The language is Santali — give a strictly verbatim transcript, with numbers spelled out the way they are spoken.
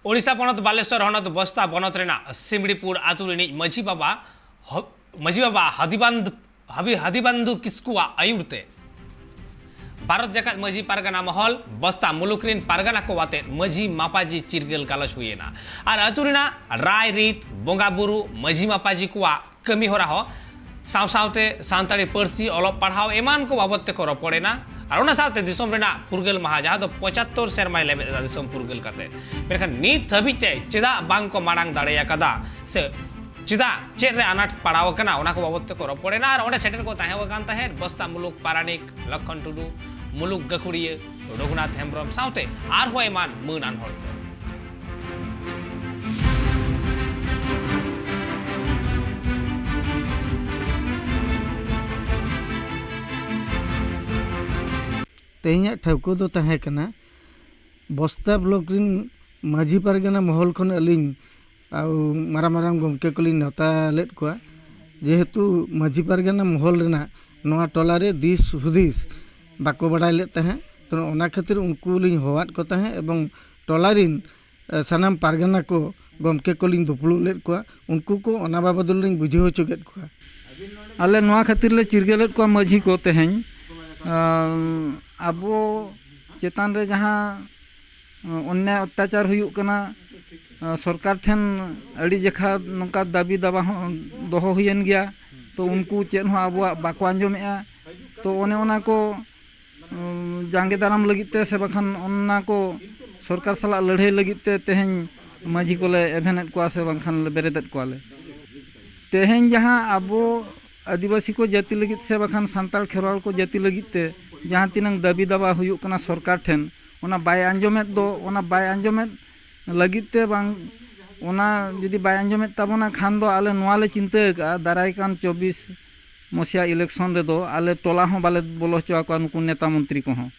ᱳᱰᱤᱥᱟ ᱯᱚᱱᱚᱛ ᱵᱟᱞᱮᱥᱚᱨ ᱦᱚᱱᱚᱛ ᱵᱚᱥᱛᱟ ᱵᱚᱱᱚᱛ ᱨᱮᱱᱟᱜ ᱥᱤᱢᱲᱤᱯᱩᱨ ᱟᱹᱛᱩ ᱨᱤᱱᱤᱡ ᱢᱟᱹᱡᱷᱤ ᱵᱟᱵᱟ ᱦᱚ-, ᱢᱟᱹᱡᱷᱤ ᱵᱟᱵᱟ ᱦᱟᱫᱤᱵᱟᱱᱫ-, ᱦᱟᱵᱤ-, ᱦᱟᱫᱤᱵᱟᱱᱫᱩ ᱠᱤᱥᱠᱩᱣᱟᱜ ᱟᱹᱭᱩᱨ ᱛᱮ ᱵᱷᱟᱨᱚᱛ ᱡᱟᱠᱟᱛ ᱢᱟᱹᱡᱷᱤ ᱯᱟᱨᱜᱟᱱᱟ ᱢᱚᱦᱚᱞ ᱵᱚᱥᱛᱟ ᱢᱩᱞᱩᱠ ᱨᱤᱱ ᱯᱟᱨᱜᱟᱱᱟ ᱠᱚ ᱟᱛᱮ ᱢᱟᱹᱡᱷᱤ ᱢᱟᱯᱟᱡᱤ ᱪᱤᱨᱜᱟᱹᱞ ᱜᱟᱞᱚᱪ ᱦᱩᱭ ᱮᱱᱟ᱾ ᱟᱨ ᱟᱹᱛᱩ ᱨᱮᱱᱟᱜ ᱨᱟᱭ ᱨᱤᱛ, ᱵᱚᱸᱜᱟ ᱵᱩᱨᱩ, ᱢᱟᱹᱡᱷᱤ ᱢᱟᱯᱟᱡᱤ ᱠᱚᱣᱟᱜ ᱠᱟᱹᱢᱤ ᱦᱚᱨᱟ ᱦᱚᱸ ᱥᱟᱶ ᱥᱟᱶᱛᱮ ᱥᱟᱱᱛᱟᱲᱤ ᱯᱟᱹᱨᱥᱤ ᱚᱞᱚᱜ ᱯᱟᱲᱦᱟᱣ ᱮᱢᱟᱱ ᱠᱚ ᱵᱟᱵᱚᱫ ᱛᱮᱠᱚ ᱨᱚᱯᱚᱲ ᱮᱱᱟ᱾ ᱟᱨ ᱚᱱᱟ ᱥᱟᱶᱛᱮ ᱫᱤᱥᱚᱢ ᱨᱮᱱᱟᱜ ᱯᱷᱩᱨᱜᱟᱹᱞ ᱢᱟᱦᱟ, ᱡᱟᱦᱟᱸ ᱫᱚ ᱯᱚᱸᱪᱟᱛᱛᱳᱨ ᱥᱮᱨᱢᱟᱭ ᱞᱮᱵᱮᱫ ᱮᱫᱟ ᱫᱤᱥᱚᱢ ᱯᱷᱩᱨᱜᱟᱹᱞ ᱠᱟᱛᱮ, ᱢᱮᱱᱠᱷᱟᱱ ᱱᱤᱛ ᱦᱟᱹᱵᱤᱡ ᱛᱮ ᱪᱮᱫᱟᱜ ᱵᱟᱝ ᱠᱚ ᱢᱟᱲᱟᱝ ᱫᱟᱲᱮ ᱟᱠᱟᱫᱟ ᱥᱮ ᱪᱮᱫᱟᱜ ᱪᱮᱫ ᱨᱮ ᱟᱱᱟᱴ ᱯᱟᱲᱟᱣ ᱟᱠᱟᱱᱟ, ᱚᱱᱟ ᱠᱚ ᱵᱟᱵᱚᱫ ᱛᱮᱠᱚ ᱨᱚᱯᱚᱲ ᱮᱱᱟ᱾ ᱟᱨ ᱚᱸᱰᱮ ᱥᱮᱴᱮᱨ ᱠᱚ ᱛᱟᱦᱮᱸ ᱟᱠᱟᱱ ᱛᱟᱦᱮᱸᱫ ᱵᱚᱥᱛᱟ ᱢᱩᱞᱩᱠ ᱯᱟᱨᱟᱱᱤᱠ ᱞᱚᱠᱠᱷᱚᱱ ᱴᱩᱰᱩ, ᱢᱩᱞᱩᱠ ᱜᱟᱹᱠᱷᱩᱲᱤᱭᱟᱹ ᱨᱚᱜᱷᱩᱱᱟᱛᱷ ᱦᱮᱢᱵᱨᱚᱢ ᱥᱟᱶᱛᱮ ᱟᱨᱦᱚᱸ ᱮᱢᱟᱱ ᱢᱟᱹᱱ ᱟᱱ ᱦᱚᱲ ᱠᱚ᱾ ᱛᱮᱦᱮᱧᱟᱜ ᱴᱷᱟᱹᱣᱠᱟᱹ ᱫᱚ ᱛᱟᱦᱮᱸ ᱠᱟᱱᱟ ᱵᱚᱥᱛᱟ ᱵᱞᱚᱠ ᱨᱤᱱ ᱢᱟᱹᱡᱷᱤ ᱯᱟᱨᱜᱟᱱᱟ ᱢᱚᱦᱚᱞ ᱠᱷᱚᱱ ᱟᱹᱞᱤᱧ ᱟᱨ ᱢᱟᱨᱟᱝ ᱢᱟᱨᱟᱝ ᱜᱚᱢᱠᱮ ᱠᱚᱞᱤᱧ ᱱᱮᱣᱛᱟ ᱞᱮᱫ ᱠᱚᱣᱟ᱾ ᱡᱮᱦᱮᱛᱩ ᱢᱟᱹᱡᱷᱤ ᱯᱟᱨᱜᱟᱱᱟ ᱢᱚᱦᱚᱞ ᱨᱮᱱᱟᱜ ᱱᱚᱣᱟ ᱴᱚᱞᱟ ᱨᱮ ᱫᱤᱥ ᱦᱩᱫᱤᱥ ᱵᱟᱠᱚ ᱵᱟᱲᱟᱭ ᱞᱮᱫ ᱛᱟᱦᱮᱸᱫ, ᱛᱚ ᱚᱱᱟ ᱠᱷᱟᱹᱛᱤᱨ ᱩᱱᱠᱩ ᱞᱤᱧ ᱦᱚᱦᱚᱣᱟᱫ ᱠᱚ ᱛᱟᱦᱮᱸᱫ ᱮᱵᱚᱝ ᱴᱚᱞᱟ ᱨᱤᱱ ᱥᱟᱱᱟᱢ ᱯᱟᱨᱜᱟᱱᱟ ᱠᱚ ᱜᱚᱢᱠᱮ ᱠᱚᱞᱤᱧ ᱫᱩᱯᱲᱩᱵ ᱞᱮᱫ ᱠᱚᱣᱟ᱾ ᱩᱱᱠᱩ ᱠᱚ ᱚᱱᱟ ᱵᱟᱵᱚᱫ ᱞᱤᱧ ᱵᱩᱡᱷᱟᱹᱣ ᱦᱚᱪᱚ ᱠᱮᱫ ᱠᱚᱣᱟ᱾ ᱟᱞᱮ ᱱᱚᱣᱟ ᱠᱷᱟᱹᱛᱤᱨ ᱞᱮ ᱪᱤᱨᱜᱟᱹᱞᱮᱫ ᱠᱚᱣᱟ ᱢᱟᱹᱡᱷᱤ ᱠᱚ ᱛᱮᱦᱮᱧ, ᱟᱢ, ᱟᱵᱚ ᱪᱮᱛᱟᱱ ᱨᱮ ᱡᱟᱦᱟᱸ ᱚᱱᱱᱭᱟᱭ ᱚᱛᱛᱟᱪᱟᱨ ᱦᱩᱭᱩᱜ ᱠᱟᱱᱟ, ᱥᱚᱨᱠᱟᱨ ᱴᱷᱮᱱ ᱟᱹᱰᱤ ᱡᱮᱠᱷᱟ ᱱᱚᱝᱠᱟ ᱫᱟᱹᱵᱤ ᱫᱟᱵᱟ ᱦᱚᱸ ᱫᱚᱦᱚ ᱦᱩᱭᱮᱱ ᱜᱮᱭᱟ, ᱛᱚ ᱩᱱᱠᱩ ᱪᱮᱫ ᱦᱚᱸ ᱟᱵᱚᱣᱟᱜ ᱵᱟᱠᱚ ᱟᱸᱡᱚᱢᱮᱫᱼᱟ᱾ ᱛᱚ ᱚᱱᱮ ᱚᱱᱟ ᱠᱚ ᱡᱟᱸᱜᱮ ᱫᱟᱨᱟᱢ ᱞᱟᱹᱜᱤᱫ ᱛᱮ ᱥᱮ ᱵᱟᱠᱷᱟᱱ ᱚᱱᱟ ᱠᱚ ᱥᱚᱨᱠᱟᱨ ᱥᱟᱞᱟᱜ ᱞᱟᱹᱲᱦᱟᱹᱭ ᱞᱟᱹᱜᱤᱫ ᱛᱮ ᱛᱮᱦᱮᱧ ᱢᱟᱹᱡᱷᱤ ᱠᱚᱞᱮ ᱮᱵᱷᱮᱱᱮᱫ ᱠᱚᱣᱟ ᱥᱮ ᱵᱟᱝᱠᱷᱟᱱ ᱞᱮ ᱵᱮᱨᱮᱫᱮᱫ ᱠᱚᱣᱟᱞᱮ᱾ ᱛᱮᱦᱮᱧ ᱡᱟᱦᱟᱸ ᱟᱵᱚ ᱟᱹᱫᱤᱵᱟᱹᱥᱤ ᱠᱚ ᱡᱟᱹᱛᱤ ᱞᱟᱹᱜᱤᱫ ᱥᱮ ᱵᱟᱠᱷᱟᱱ ᱥᱟᱱᱛᱟᱲ ᱠᱷᱮᱨᱣᱟᱲ ᱠᱚ ᱡᱟᱹᱛᱤ ᱞᱟᱹᱜᱤᱫ ᱛᱮ ᱡᱟᱦᱟᱸ ᱛᱤᱱᱟᱹᱝ ᱫᱟᱹᱵᱤ ᱫᱟᱵᱟ ᱦᱩᱭᱩᱜ ᱠᱟᱱᱟ ᱥᱚᱨᱠᱟᱨ ᱴᱷᱮᱱ, ᱚᱱᱟ ᱵᱟᱭ ᱟᱸᱡᱚᱢᱮᱫ ᱫᱚ, ᱚᱱᱟ ᱵᱟᱭ ᱟᱸᱡᱚᱢᱮᱫ ᱞᱟᱹᱜᱤᱫ ᱛᱮ ᱵᱟᱝ, ᱚᱱᱟ ᱡᱩᱫᱤ ᱵᱟᱭ ᱟᱸᱡᱚᱢᱮᱫ ᱛᱟᱵᱚᱱᱟ ᱠᱷᱟᱱ ᱫᱚ ᱟᱞᱮ ᱱᱚᱣᱟ ᱞᱮ ᱪᱤᱱᱛᱟᱹ ᱟᱠᱟᱫᱼᱟ, ᱫᱟᱨᱟᱭ ᱠᱟᱱ ᱪᱚᱵᱵᱤᱥ ᱢᱚᱥᱤᱭᱟ ᱤᱞᱮᱠᱥᱚᱱ ᱨᱮᱫᱚ ᱟᱞᱮ ᱴᱚᱞᱟ ᱦᱚᱸ ᱵᱟᱞᱮ ᱵᱚᱞᱚ ᱦᱚᱪᱚ ᱟᱠᱚᱣᱟ ᱱᱩᱠᱩ ᱱᱮᱛᱟ ᱢᱚᱱᱛᱨᱤ ᱠᱚᱦᱚᱸ᱾